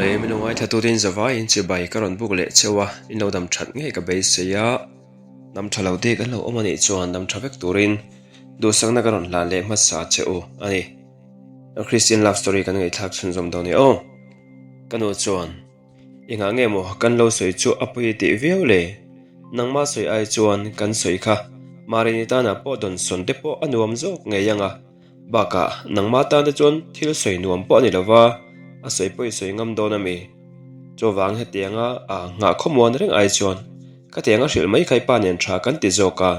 Awle, min lo ngaithla turin zavaiin chibai ka rawn buk leh cheu a, in lo dam that ngei ka beisei a, dam tha lo te kan lo awm a nih chuan dam tha vek turin duhsakna ka rawn hlan leh hmasa che u a ni. Christian love story kan ngaihthlak chhunzawm dawn e aw. Ka nu chuan. Engah nge maw kan lo sawi chu a pawi tih viau le? Nangmah sawi ai chuan kan sawi kha Marini tanah pawh dawnsawn te pawh a nuam zawk ngei ang a, bakah nangmah tan te chuan thil sawi nuam pawh a ni lova, a sawi pawh i sawi ngam dawn a mi? Chuvang hetianga a nghah khawmuan reng ai chuan ka tiang a hrilh mai kha i pa nen tha kan ti zawk a,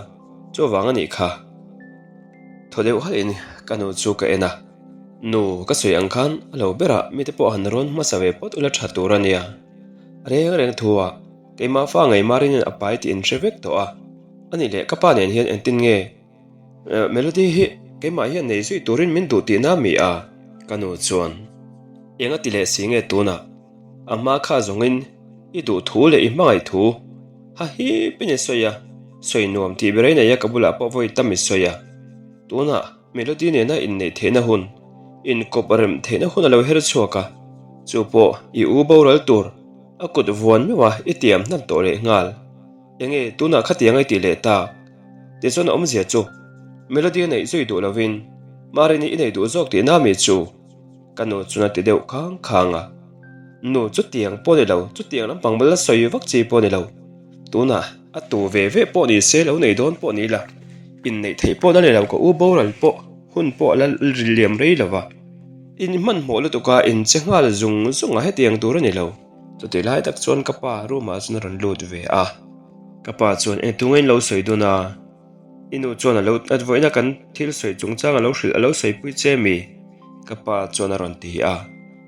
chuvang a nih kha. Thaw deuh halhin ka nu chu ka en a. Nu, ka sawi ang khan a lo berah mite pawh han rawn hmasa ve phawt ula tha tur a nia. A reng reng thu a, keimah fa ngei Marinin a pai tih in hre vek tawh a. Ani leh ka pa nen hian engtin nge Melody hi keimah hian nei zui turin min duh tihna mi a? Ka nu chuan, Eng a ti leh si nge tunah? A hma kha zawngin i duh thu leh i hmangaih thu ha hipin i sawi a, sawi nuam tih ber i nei a ka bulah pawh vawi tam i sawi a. Tunah Melody nena inneih theihna hun, inkawp rem theihna hun a lo her chhuak a, chu pawh i u boral tur a kut vuan meuh a i tiam hnan tawh leh nghal. Enge tunah khatiang i tih leh tak? Tichuan a awmzia chu Melody a neih zui duh lovin Marini i nei duh zawk tihna mi chu? Ka nu chuan a ti deuh khang khang a. Nu chutiang pawh ni lo, chutiang lampang bal a sawi vak chi pawh ni lo. Tunah a tu ve ve pawh ni se lo nei dawn pawh ni la, inneih theih pawh la ni lo ka u boral pawh hun pawh a la liam rei lo va. In hmanhmawh lutuk a in che nghal zung zung a hetiang tur a ni lo. Chutih lai tak chuan ka pa room ah chuan a rawn lut ve a. Ka pa chuan engtunge in lo sawi dun a? I nu chuan a lo vawiin a kan thil sawi chungchang a lo hrilh a lo sawipui che mi? Ka pa chuan a rawn ti a.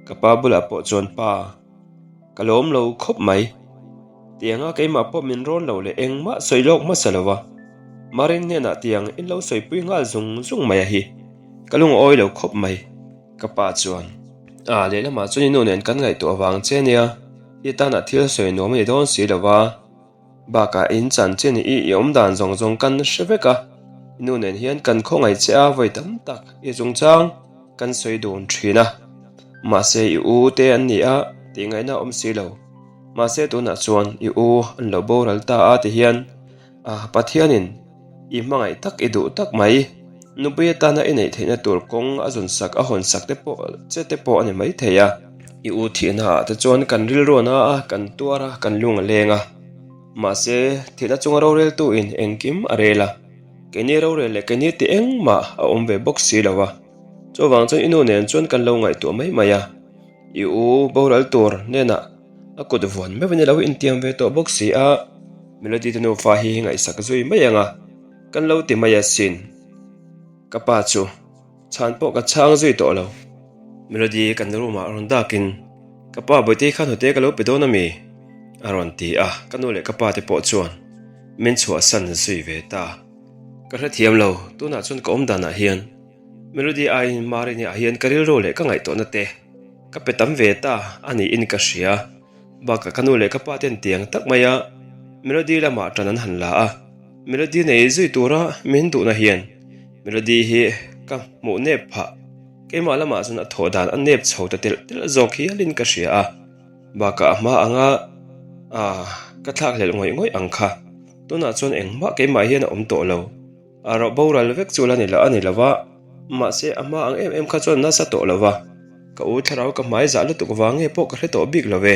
Ka pa bulah pawh chuan pa. Ka lawm lo khawp mai. Tianga keimah pawh min rawn lo leh engmah sawi lawk hmasa lo va. Marin hnenah tiang in lo sawipui nghal zung zung mai a hi. Ka lungawi lo khawp mai. Ka pa chuan, A, lehlamah chuan i nu nen kan ngaihtuah vang che nia, i tanah thil sawi nuam a ni dawn si lo va. Bakah in chanchin i i awm dan zawng zawng kan hre vek a, i nu nen hian kan khawngaih che a vawi tam tak i chungchang kan sawi dun thin a. Mahse i u te an ni a tih ngaihna a awm si lo. Mahse tunah chuan i u an lo boral ta a ti hian a Pathianin i hmangaih tak i duh tak mai. Nupui atana i neih theihna tur kawng a zawn sak a hawn sak te pawh che te pawh a ni mai thei a. I u thihna ah te chuan kan rilruana a, kan tuar a, kan lung a leng a. Mahse, thihna chunga roreltu in engkim a rel a. Keini rorel leh keini ti engmah a awm ve bawk si lo a. Chuvang chuan i nu nen chuan kan lo ngaihtuah mai mai a. I u boral tur hnenah a kut vuan meuhin i lo intiam ve tawh bawk si a. Melody te nufa hi ngaihsak zui mai ang a, kan lo ti mai asin. Ka pa chu chhan pawh ka chhang zui tawh lo. Melody kan room ah rawn dakin ka pa Bawihte khan hnute ka lo pe dawn ami? a rawn ti a, ka nu leh ka pa te pawh chuan min chhuahsan zui ve ta. Ka hrethiam lo, tunah chuan ka awm danah hian Melody aiin Marini ah hian ka rilru leh ka ngaihtuahna te ka pe tam ve ta a niin ka hria. Bakah ka nu leh ka pa ten tiang tak maia Melody lamah tan an han la a, Melody nei zui tura min duhna hian Melody hi ka hmuh nep phah. Keimah lamah chuan a thawh dan a nep chho ta telh telh zawk hialin ka hria a, bakah a hma anga ah ka thlak hlelh ngawih ngawih ang kha. Tunah chuan engmah keimah hian a awm tawh lo. A rawh boral vek chu la ni lo a ni lo va, mahse a hma ang em em kha chuan nasa tawh lo va, ka u thlarau ka hmai zah lutuk vang nge pawh ka hre tawh bik lo ve.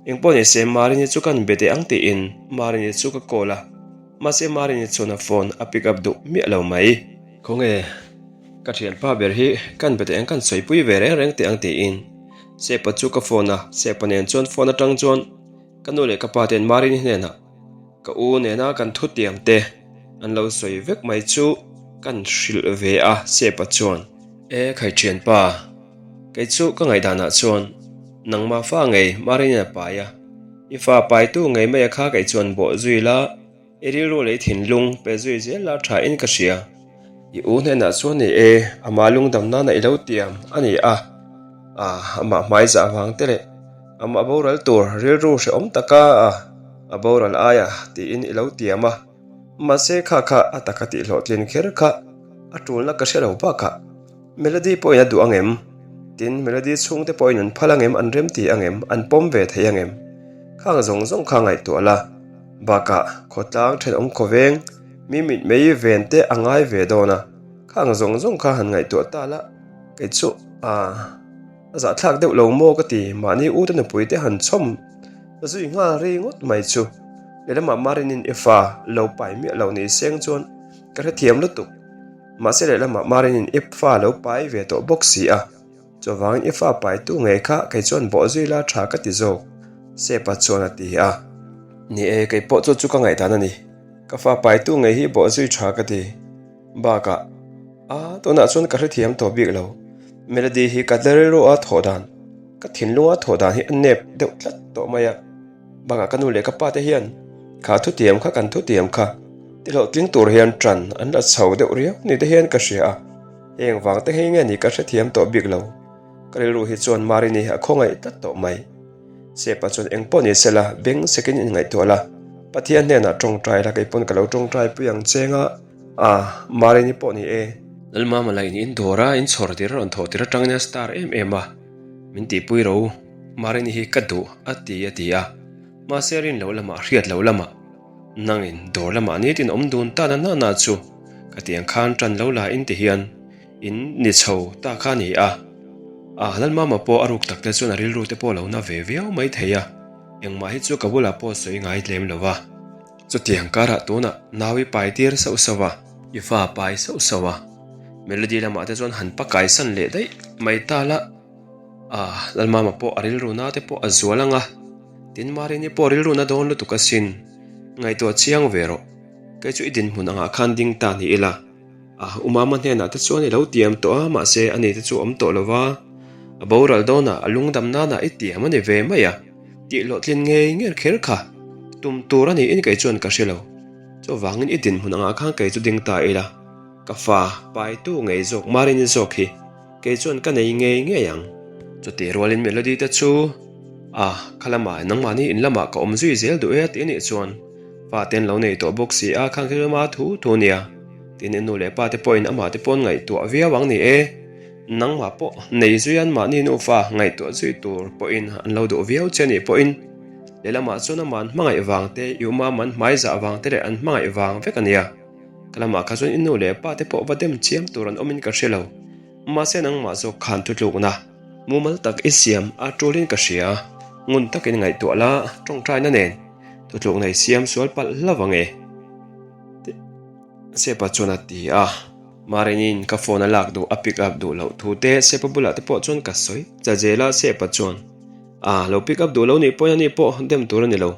Engpawh ni se Marini chu kan be teh ang tiin Marini chu ka call a, mahse Marini chuan a phone a pick up duh miah lo mai. Khawnge ka thianpa ber hi kan be teh ang kan sawipui ve reng reng teh ang tiin Sepa chu ka phone a, Sepa nen chuan phone atang chuan ka nu leh ka pa ten Marini hnenah Ka u nena kan thutiam te an lo sawi vek mai chu kan hrilh ve a Sepa chuan. E khai thianpa, kei chu ka ngaihdanah chuan nangma fa ngei Marina pai a, i fa paitu ngei mai a kha kei chuan bawh zui la, i rilru leh i thinlung pe zui zel la tha in ka hria. I u hnenah chuan ni e, ama lungdam nana i lo tiam a ni a, amah hmaizah vang te leh amah boral tur rilru hrehawm taka a. A boral aia tiin i lo tiam a, mahse kha kha a taka tih hlawhtlin kher kha a tulna ka hre lo bakah Melody pawhin a duh ang em? Tin, Melody chhungte pawhin an phal angem, an remti angem, an pawm ve thei angem? Khang zawng zawng kha ngaihtuah la. Bakah, khawtlang thenawm khawveng, mi mitmei ven te a ngai ve dawn a, khang zawng zawng kha han ngaihtuah ta la, kei chu a a zahthlak deuh lo maw ka ti, mahni u te nupui te han chhawm zui nghal ri ngawt mai chu. Lehlamah Marinin i fa lo pai miah lo ni seng chuan ka hrethiam lutuk. Mahse lehlamah Marinin i fa lo pai ve tawh bawk si a, chuvangin i fa paitu ngei kha kei chuan bawh zui la tha ka ti zawk, Sepa chuan a ti a. Ni e, kei pawh chu chu ka ngaihdan a ni. Ka fa paitu ngei hi bawh zui tha ka ti. Bakah, a, tunah chuan ka hrethiam tawh bik lo. Melody hi ka rilru a thawh dan, ka thinlunga thawh dan hi a nep deuh tlat tawh mai a. Bakah ka nu leh ka pa te hian kha thutiam kha kan thutiam kha ti hlawhtling tur hian ṭan an la chho deuh riau ni te hian ka hria a, heng vang te hi nge ni ka hrethiam tawh bik lo. Ka rilru hi chuan Marini a khawngaih tlat tawh mai. Sepa chuan eng pawh ni sela beng sekin inngaihtuah la, Pathian hnenah ṭawngṭai la kei pawn ka lo ṭawngṭai pui ang cheng a, a Marini pawh ni e. Lalmama lah in in dawr a, in chhawr tir a rawn thawh tir aṭangin a star em em a. Min tihpui ro, Marini hi ka duh a ti a ti a, mahse rin loh lamah hriat loh lamah nangin dawr lamah nitin awm dun ta na na na chu ka tiang khan tan lo la in ti hian in ni chho ta kha a ni a. A Lalmama pawh a ruk tak te chuan a rilru te pawh a lo na ve viau mai thei a, engmah hi chu ka bulah pawh sawi ngai tlem lo va. Chutiang karah tunah nau i pai tir sauh sauh a, i fa pai sauh sauh a, Melody lamah te chuan han pakai san leh daih mai ta la, ah Lalmama pawh a rilru na te pawh a zual ang a, tin Marini pawh rilru na dawn lutuk asin, ngaihtuah chiang ve rawh, kei chu i dinhmun angah khan ding ta ni ila. A umama hnenah te chuan i lo tiam tawh a, mahse ani te chu a awm tawh lo va, a boral dawnah a lungdam nanah i tiam a ni ve mai a, tih hlawhtlin ngei ngei kher kha tum tur a niin kei chuan ka hre lo. Chuvangin i dinhmun angah khan kei chu ding ta ila, ka fa paitu ngei zawk Marini zawk hi Kei chuan ka nei ngei ngei ang. Chutih rualin Melody te chu, A, kha lamah nangmahni in lamah ka awm zui zel duh e a ti anih chuan pa te an lo nei tawh bawk si a, khang thil lama thu thu nia. Tin i nu leh pa te pawhin amah te paw'n ngaihtuah viau ang ni e. Nangmah pawh nei zui an mahni nufa ngaihtuah zui tur pawhin an lo duh viau che anih pawhin lehlamah chuan amah an hmangaih vang te, i umam an hmaizah vang te leh an hmangaih vang vek a nia. Ka lamah kha chuan i nu leh pa te pawh va dem chiam tur an awmin ka hre lo. Mahse nangmah zawk khan thutlukna mumal tak i siam a tulin ka hria. Ngun takin ngaihtuah la tawngtaina nen thutlukna i siam sual palh hlauh ang e. Sepa chuan a ti a. Marinin ka phone a lak duh a pick up duh loh thu te Sepa bulah te pawh chuan ka sawi cha zel a Sepa chuan a lo pick up duh lo nih pawhin ani pawh dem tur a ni lo.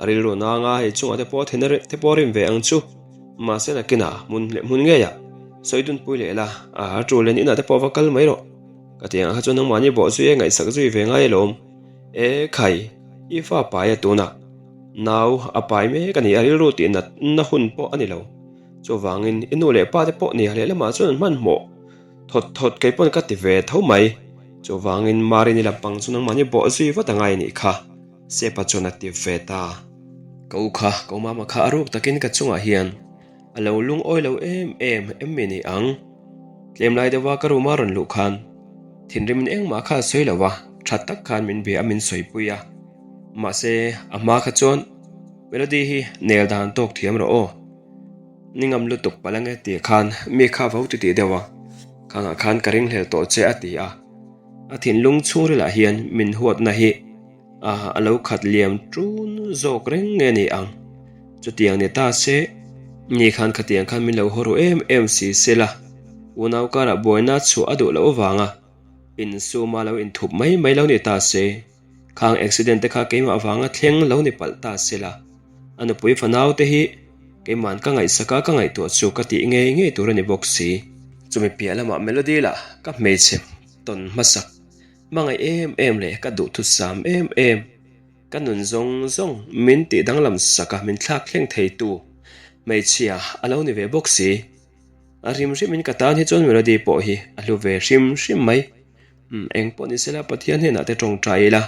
A rilru nanga hei chungah te pawh then te pawh a rim ve ang chu. Mahse nakinah hmun leh hmun ngeiah sawi dunpui leh la, a tul len inah te pawh va kal mai rawh. Ka ti ang kha chuan nangmahni bawh zui e ngaihsak zui ve ngai alawm. E khai, i fa pai a tunah nau a pai mek a ni, a rilru tih nat na hun pawh a ni lo. Chuvangin i nu leh pa te pawh nia lehlamah chuan an hmanhmawh thawt thawt kei pawn ka ti ve tho mai. Chuvangin Marini lampang chu nangmahni bawh zui vat a ngai a nih kha. Sepa chuan a ti ve ta. Ka u kha, ka u mama kha a ruk takin ka chungah hian a lo lungawi lo em em em mi ni ang. Tlem lai deuha ka room a rawn luh khan thinrimin engmah kha a sawi lo a, tha tak khan min bia a min sawipui a. Mahse, a hma kha chuan Melody hi nel dan tawk thiam rawh aw. Ni ngam lutuk palh ange tih khan mi kha vo ti tih deuh a, khangah khan ka ringhlel tawh che a ti a. A thinlung chhungrilah hian min huatna hi A a lo khat liam ṭun zawk reng nge ni ang? Chutiang ni ta se, ni khan khatiang khan min lo haw ru em em si se la, unau karah buaina chhuah a duh loh avanga insuma lo inthup mai mai lo ni ta se, khang accident te kha keimah avanga thleng lo ni palh ta se la, a nupui fanau te hi keima'n ka ngaihsak a ka ngaihtuah chu ka tih ngei ngei tur a ni bawk si. Chumi piah lamah Melody lah ka hmeichhe tawn hmasak Hmangaih em em leh ka duhthusam em em, ka nun zawng zawng min tih danglam sak a min thlak thleng theitu hmeichhia a lo ni ve bawk si. A hrim hrimin ka tan hi chuan Melody pawh hi a hlu ve hrim hrim mai. Umm eng pawh ni sela Pathian hnenah te tawngtai ila,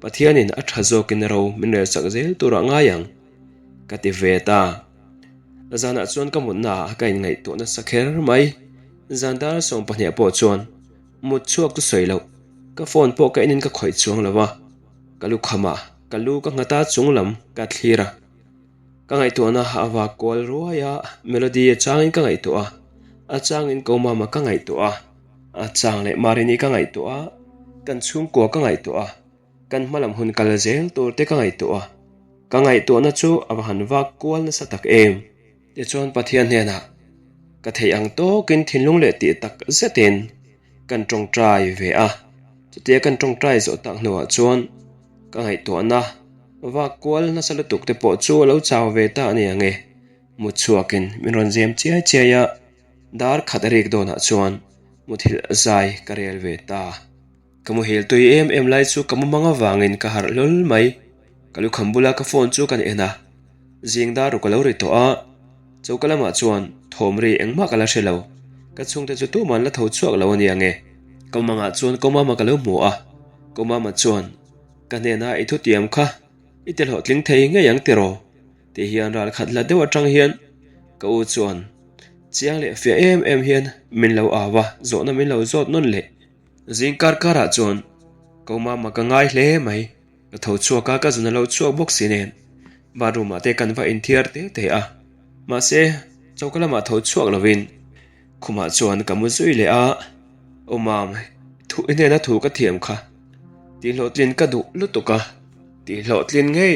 Pathianin a tha zawkin ro min rel sak zel turah ngai ang ka ti ve ta. Zanah chuan ka mutnaah ka inngaihtuah nasa kher mai. Zan dar 12 pawh chuan. Mut chhuak chu sawi loh, ka phone pawh ka enin ka khawih chuang lo a, ka lukham ah ka lu ka nghat a chung lam ka thlir a. Ka ngaihtuahna a vak kual ruai a, Melody a changin ka ngaihtuah a, a changin ko mama ka ngaihtuah a, a chang leh Marini ka ngaihtuah a, kan chhungkua ka ngaihtuah a, kan hmalam hun kal zel tur te ka ngaihtuah a, ka ngaihtuahna chu a va han vak kual nasa tak em. Tichuan Pathian hnenah ka theih ang tawkin thinlung leh tih tak zetin kan tawngtai ve a, chutia kan tawngtai zawh tak hnuah chuan ka ngaihtuahna vak kual nasa lutuk te pawh chu a lo chau ve ta a ni ang e. Mutchhuakin min rawn zem chiai chiai a, dar khat a rik dawnah chuan muthilh zai ka rel ve ta. Ka muhil tui em em lai chu ka mumang avangin ka harh hlawl mai. Ka lukham bula ka phone chu kan en a, zing dar ruk a lo ri tawh a, choka lamah chuan thawm ri engmah ka la hre lo. Ka chhungte chu tuman la tho chhuak lo a ni ang e. Ka mumangah chuan ko mama ka lo hmu a, ko mama chuan ka hnena i thutiam kha i ti hlawhtling thei ngei ang tiraw? Ti hian ral khat hla deuh atang hian ka u chuan chiang leh fiah em em hian min lo au a, zawhna min lo zawt nawn leh. Zing kar karah chuan ko mama ka ngai hle mai, ka tho chhuak a ka zun a lo chhuak bawk si nen bathroom ah te kan va inthiar te te a, mahse choka lamah tho chhuak lovin khumah chuan ka mu zui leh a, aw mam thu i hnena thu ka thiam kha tihhlawhtlin ka duh lutuk a, tihhlawhtlin ngei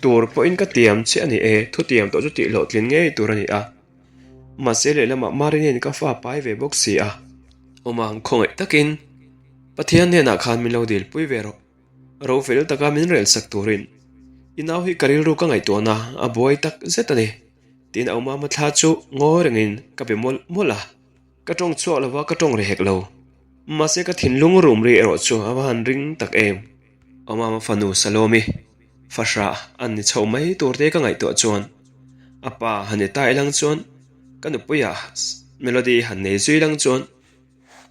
tur pawhin ka tiam che a ni e, thutiam tawh chu tihhlawhtlin ngei tur a ni a. Mahse lehlamah Marini'n ka fa pai ve bawk si a, awm ang khawngaih takin Pathian hnenah khan min lo dilpui ve rawh, ro fel taka min relsak turin i nau hi ka rilru ka ngaihtuahna a buai tak zet a ni, tiin a awmama thla chu ngawi rengin ka be mawlh mawlh a. Ka tawng chhuak lova ka tawng ri hek lo, mahse ka thinlung rum ri erawh chu a va han ring tak em. Awmama fanu Salomi fahrah an ni chho mai tur te ka ngaihtuah chuan a pa han ni ta ilang chuan ka nupuia Melody han nei zui lang chuan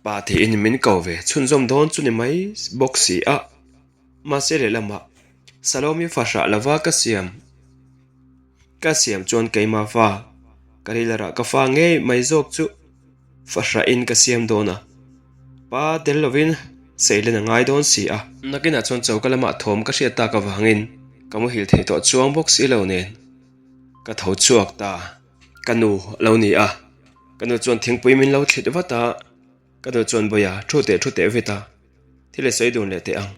pa tiin min ko ve chhunzawm dawn chu ni mai bawk si a. Mahse lehlamah Salomi fahrah lova ka siam ka siam chuan keimah fa ka rilarah ka fa ngei mai zawk chu fahrah in ka siam dawn a, pa tel lovin seilen a ngai dawn si a. Nakinah chuan choka lamah thawm ka hriat tak avangin ka muhil thei tawh chuang bawk si lo nen ka tho chhuak ta. Ka nu a lo ni a, ka nu chuan thingpui min lo thlit vat a, ka nu chuan Bawiha thu teh thu teh vet a, thil i sawi dun leh teh ang.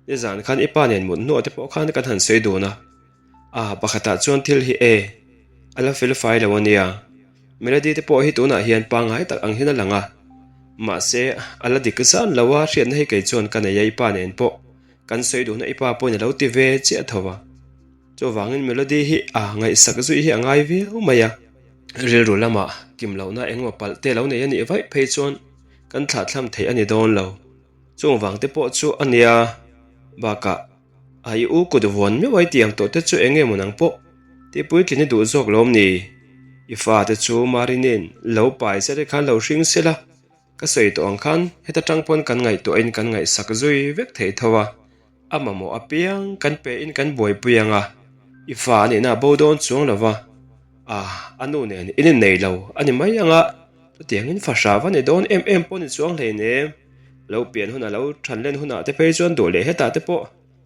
Nizan khan i pa nen mut hnuah te pawh khan kan han sawi dun a, a pakhatah chuan thil hi e a la fel fai lo a nia. Melody te pawh hi tunah hian pangngai tak ang hian a lang a, mahse a la dik zan lo a hriatna hi kei chuan ka nei a i pa nen pawh kan sawi duhna i pa pawhin a lo ti ve chiah tho a. Chuvangin Melody hi a ngaihsak zui hi a ngai viau mai a, rilru lamah kim lohna engemaw palh te lo nei a nih vaih phei chuan kan thlahthlam theih a ni dawn lo. Chung vang te pawh chu a nia bakah a i u kut vuan meuh ai tiang tawh te chu eng nge maw nang pawh tih puitlin i duh zawk lawm ni? I fate chu Marinin lo pai se te khan lo hring se la, ka sawi tawh ang khan heta tang pawn kan ngaihtuahin kan ngaihsak zui vek thei tho a. A mamawh apiang kan pe in kan buaipui ang a, i fa a nihna a bo dawn chuang lo va, a a nu nen in innei lo a ni mai ang a, chutiangin fa hra va ni dawn em em pawh ni chuang hleinem. Lo pian hunah lo than len hunah te phei chuan duh leh hetah te pawh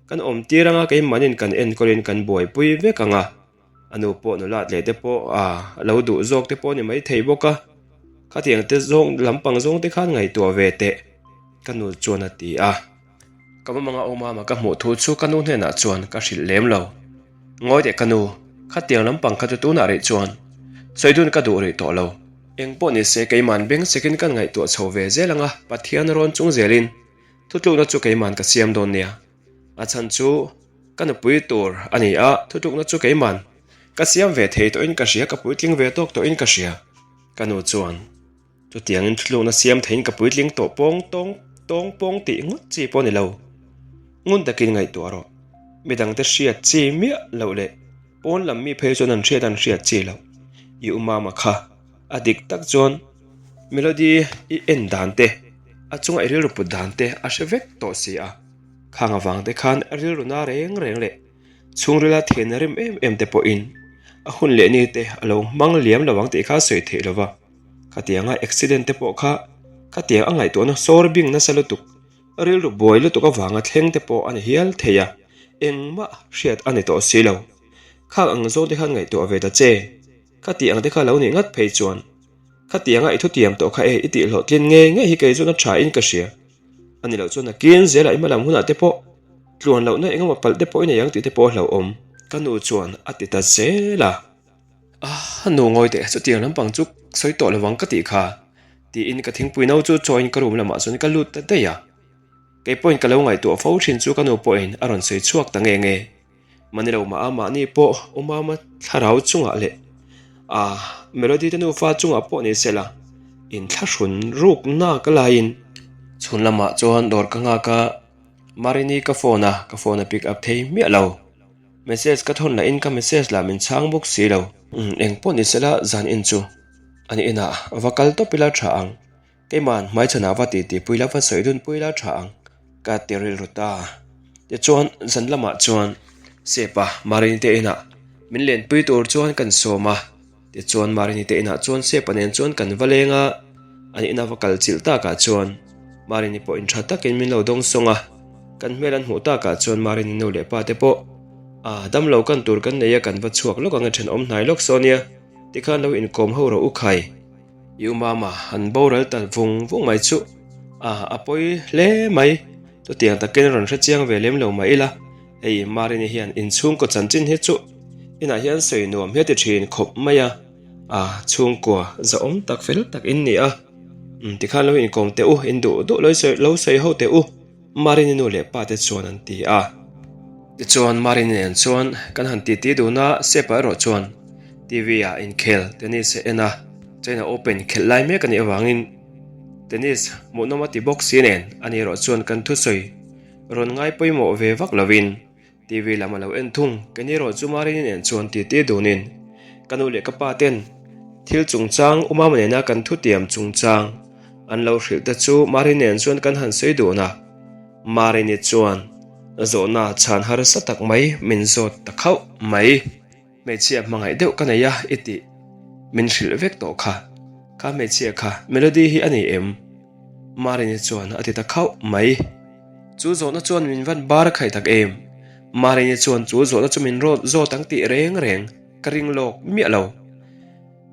kan awm tir ang a, keimahnin kan enkawlin kan buaipui vek ang a. A nu pawh nulat leh te pawh a lo duh zawk te pawh a ni mai thei bawk a, khatiang te zawng lampang zawng te khan ngaihtuah ve teh ka nu chuan a ti a. Ka mumanga aw mama ka hmuh thu chu ka nu hnenah chuan ka hrilh lem lo. Ngawi teh ka nu, khatiang lampang kha chu tunah rih chuan sawi dun ka duh rih tawh lo. Eng pawh ni se keiman beng sekin kan ngaihtuah chho ve zel ang a, Pathian rawn chung zelin thutlukna chu keiman ka siam dawn nia. A chhan chu ka nupui tur a ni a, thutlukna chu keiman ka siam ve thei tawhin ka hria, ka puitling ve tawk tawhin ka hria. Ka nu chuan chutiangin thutlukna siam theiin ka puitling tawh pawng tawng tawng pawng tih ngawt chi pawh a ni lo. Ngun takin ngaihtuah rawh. Midangte hriat chi miah loh leh pawn lam mi phei chuan an hriat an hriat chi loh. I u mama kha a dik tak chuan Melody i en dan te, a chunga i rilru put dan te a hre vek tawh si a. Khang avang te khan rilru na reng reng leh chhungrila thian rim em em te pawhin a hun leh ni te a lo hmang liam lo ang tih kha a sawi theih lo va, khatianga accident te pawh kha. Khatiang a ngaihtuahna sawr bing nasa lutuk, rilru buai lutuk avanga thleng te pawh a ni hial thei a, engmah hriat a ni tawh si lo. Khang ang zawng te khan ngaihtuah ve ta che. Khati ang te kha lo nih ngat phei chuan khatianga i thutiam tawh kha e i tih hlawhtlin ngei ngei hi kei chuan a tha in ka hria. A ni loh chuan a kin zelah i hmalam hunah te pawh tluan lohna engemaw palh te pawh i nei ang tih te pawh a hlauhawm. Ka nu chuan a ti ta zel a. A nu ngawi teh chutiang lampang chu sawi tawh lo ang ka tih kha tiin ka thingpui no chu chawiin ka room lamah chuan ka lut ta daih a. Kei pawhin ka lo ngaihtuah fo thin chu ka nu pawhin a rawn sawi chhuak ta nge nge. Mahni lo mah a mahni pawh Umama thlarau chungah leh a Melody te nufa chungah pawh ni se la inthlahrun ruk nak laiin chhun lamah chuan dawr ka nghak a Marini ka phone a ka phone a pick up thei miah lo message ka thawn lahin ka message lah min chhang bawk si lo. Eng pawh ni se la zan in chu an inah va kal tawp ila tha ang. Keima'n hmaichhanah va titi pui la va sawi dun pui la tha ang ka ti rilru ta. Tichuan zan lamah chuan Sepa Marini te inah min lenpui tur chuan kan sawm a. Tichuan Marini te inah chuan Sepa nen chuan kan va leng a, an ina va kal chilh takah chuan Marini pawh in tha takin min lo dawng sawng a. Kan hmel an hmuh takah chuan Marini nu leh pa te pawh a damlo kan tur kan nei a kan va chhuak lawk ang e thenawm hnai lawk saw nia tikhan lo inkawm ho rawh u khai. I u mama han boral ta vung vung mai chu a a pawi hle mai. Chutiang takin rawn hre chiang ve lem lo mah ila, hei Marini hian inchhungkaw chanchin hi chu inah hian sawi nuam hi a ti thin khawp mai a, a chhungkua zahawm tak fel tak in ni a, tikhan lo inkawm teh u, in duh duh lo sawi ho teh u. Marini nu leh pa te chuan an ti a. Tichuan Marini nen chuan kan han titi dun a, Sepa erawh chuan TV ah inkhel tennis a en a, China Open khelh lai mek a nih avangin tennis hmuhnawm a ti bawk si nen ani erawh chuan kan thusawi rawn ngai pawimawh ve vak lovin TV lam a lo en thung, Kenny erawh chu Marini nen chuan titi dunin ka nu leh ka pa ten thil chungchang u Mama nena kan thutiam chungchang an lo hrilh te chu Marini nen chuan kan han sawi dun a, Marini chuan zawhna chhan harsa tak mai min zawt ta khauh mai. Hmeichhia hmangaih deuh ka nei a i tih min hrilh vek tawh kha, kha hmeichhia kha Melody hi a ni em? Marini chuan a ti ta khauh mai. Chu zawhna chuan min van bar khaih tak em? Marini chuan chu zawhna chu min rawt zawt ang tih reng reng ka ring lawk miah lo.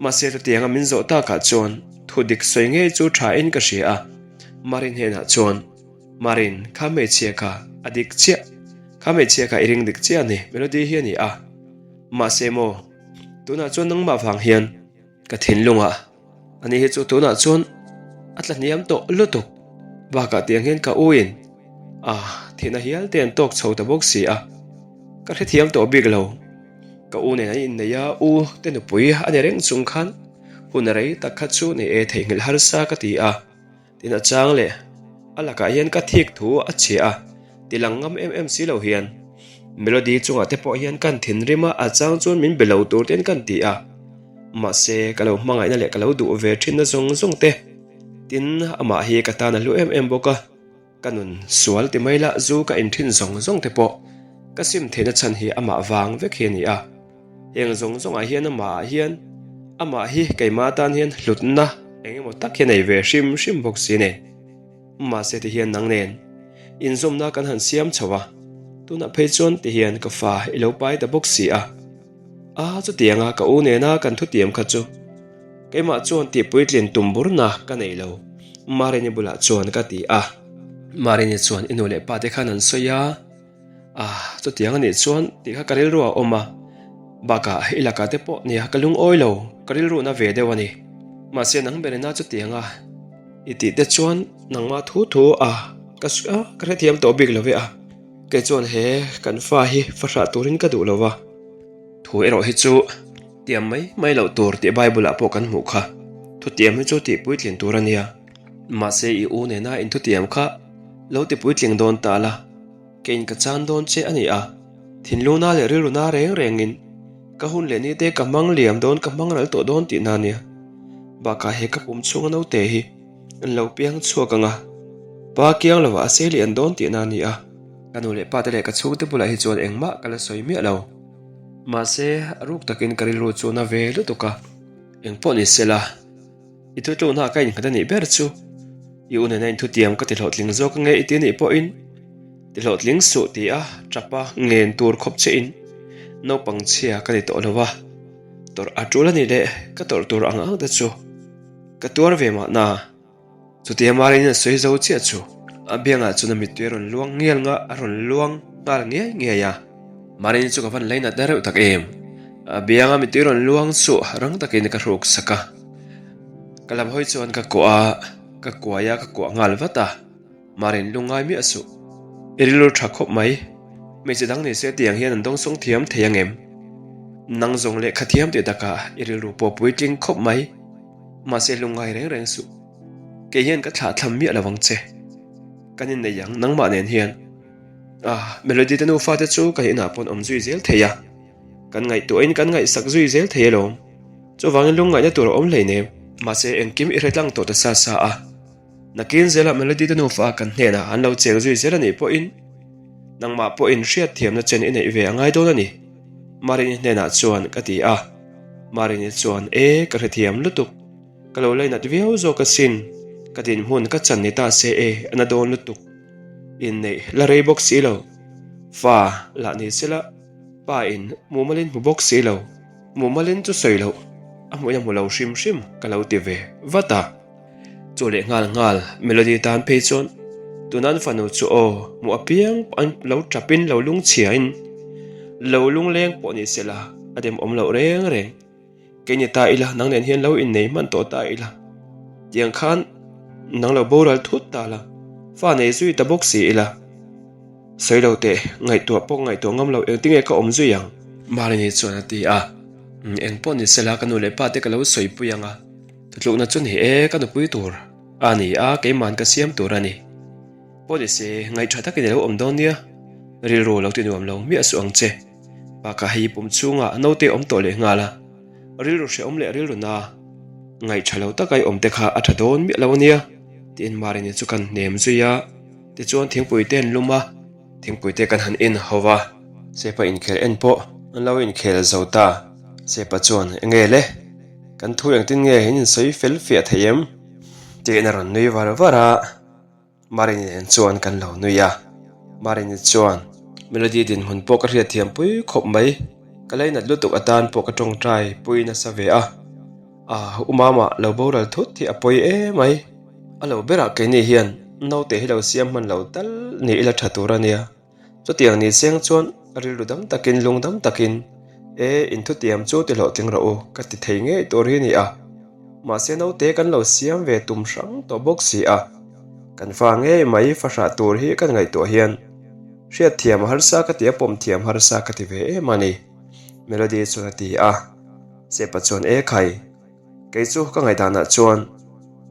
Mahse chutianga min zawh takah chuan thu dik sawi ngei chu tha in ka hria a, Marin hnenah chuan, Marin, kha hmeichhia kha a dik chiah, kha hmeichhia kha i ring dik chiah a ni, Melody hi a ni a. Mahse maw, tunah chuan nangmah vang hian ka thinlungah ani hi chu tunah chuan a tla hniam tawh lutuk. Bakah tiang hian ka u in a thihna hial te an tawk chho ta bawk si a, ka hrethiam tawh bik lo. Ka u nen an innei a, u te nupui a ni reng chung khan hun rei tak kha chu ni e theihnghilh harsa ka ti a, tin a chang leh a lakah hian ka thik thu a chhia a, ti lang ngam em em si lo hian Melody chungah te pawh hian kan thinrim a, a chang chuan min be lo tur ten kan ti a, mahse ka lo hmangaihna leh ka lo duh ve thinna zawng zawng te tin amah hi ka tan a hlu em em bawk a. Ka nun sual ti mai la zu ka inthin zawng zawng te pawh ka sim theihna chhan hi amah vang vek hi a ni a. Heng zawng zawngah hian amah ah hian amah hi keimah atan hian hlutna eng emaw tak hi a nei ve hrim hrim bawk si nen. Mahse ti hian nang nen inzawmna kan han siam chho a, tunah phei chuan ti hian ka fa i lo pai ta bawk si a. A chutianga ka u nena kan thutiam kha chu. Keimah chuan tihpuitlin tum burna ka nei lo, Marini bulah chuan ka ti a. Marini chuan i nu leh pa te khan an sawi a, Ah, chutiang a nih chuan tih kha ka rilru a awm a, bakah i lakah te pawh nia ka lungawi lo, ka rilru na ve deuh a ni. Mahse nang berina chutianga i tih te chuan nangmah thu thu a ka ka hrethiam tawh bik lo ve a, kei chuan he kan fa hi fahrah turin ka duh lo va. Thu erawh hi chu tiam mai mai loh tur tih Bible ah pawh kan hmuh kha. Thutiam hi chu tih puitlin tur a nia. Mahse i u nena in thutiam kha lo ti puitling dawn ta la, keiin ka chan dawn che a ni a. Thinlungna leh rilruna reng rengin ka hun leh nite ka hmang liam dawn ka hmang ral tawh dawn tihna a nia. Bakah he ka pum chhunga naute hi an lo piang chhuak ang a, pa kiang lovah a sei lian dawn tihna a ni a. Ka nu leh pate leh ka chhungte bulah hi chuan engmah ka la sawi miah lo. Mahse, a ruk takin ka rilru chu na ve lutuk a, engpawh ni sela, i thutlukna ka innghat a nih ber chu. I u nena inthutiam ka ti hlawhtling zawk ange i ti anih pawhin ti hlawhtling suh ti a tap a ngen tur khawp che in naupang chhia ka ni tawh lo a, tawrh a tul anih leh ka tawrh tur ang ang te chu ka tuar ve mahna. Chutia Marin a sawi zo chiah chu a biangah chuan a mittui a rawn luang ngial nga a rawn luang nghal ngiai ngiai a. Marin chu ka van lainat na reuh tak em. A bianga mittui rawn luang chu rang takin ka hruk sak a. Ka lam hawi chuan ka kuah a, ka kuai a, ka kuah nghal vat a. Marin lungngai miah suh. I rilru tha khawp mai. Hmeichhe dang ni se tiang hian an dawngsawng thiam thei ang em? Nang zawng lehkha thiam tih takah i rilru pawh puitling khawp mai. Mahse lungngai reng reng suh. Kei hian ka thlah thlam miah lo ang che. Kan innei ang nangmah nen hian. Ah, Melody te nufa te chu kan inah pawn awm zui zel thei a. Kan ngaihtuahin kan ngaihsak zui zel thei alawm. Chuvangin lungngaihna tur a awm hleinem. Mahse engkim i hre tlang tawh ta sa sa a. Nakin zelah Melody te nufa kan hnenah an lo cheng zui zel a nih pawhin nangmah pawhin hriatthiamna chen i neih ve a ngai dawn a ni, Marini hnenah chuan ka ti a. Marini chuan, E, ka hrethiam lutuk. Ka lo lainat viau zawk asin. Ka dinhmun ka chan ni ta se e, a na dawn lutuk. Inneih la rei bawk si lo. Fa lah ni sela, pa in mumalin hmu bawk si lo. Mumalin chu sawi loh, a hmuhin a hmu lo hrim hrim ka lo ti ve vat a. Chu leh nghal nghal Melody tan phei chuan tuna an fanu chu aw hmuh apiang pawh an lo tap in lo lungchhia in lo lungleng pawh ni se la a dem awm loh reng reng. Kei ni ta ila nang nen hian lo innei hman tawh ta ila tiang khan nang lo boral thut ta la fa nei zui ta bawk si ila sawi lo teh ngaihtuah pawh ngaihtuah ngam lo engtinge ka awm zui ang. Marini chuan a ti a, engpawh ni se la ka nu leh pa te ka lo sawipui ang a. Thutlukna chu ni e, ka nupui tur a ni a, keiman ka siam tur a ni. Pawh ni se, ngaihṭha takin i lo awm dawn nia, rilru lo ti nuam lo miah suh ang che. Bakah hei pum chhungah naute awm tawh leh nghal a, rilru hrehawm leh rilru na ngaihṭha lo taka i awm te kha a ṭha dawn miah lo a nia, tiin Marini chu kan hnem zui a, tichuan thingpui te an lum a. Thingpui te kan han en ho va, Sepa inkhel en pawh an lo inkhel zo ta. Sepa chuan, Enge le? Kan thu engtin nge in insawi fel fiah thei em? Tiin a rawn nui var var a, Marini nen chuan kan lo nui a. Marini chuan, Melody dinhmun pawh ka hriatthiam pui khawp mai, ka leinat lutuk atan pawh ka tawngtai pui nasa ve a. Ah, u Mama lo boral thut hi a pawi emai. A lo berah keini hian naute hi lo siam hman lo tal ni ila tha tur a nia. Chutiang ni seng chuan rilru dam takin lung dam takin e inthutiam chu ti hlawhtling rawh u ka ti thei ngei tur hi a ni a. Mahse naute kan lo siam ve tum hrang tawh bawk si a. Kan fa ngei mai fahrah tur hi kan ngaihtuah hian hriatthiam harsa ka ti a pawm thiam harsa ka ti ve em a ni Melody chuan a ti a. Sepa chuan e khai. Kei chu ka ngaihdanah chuan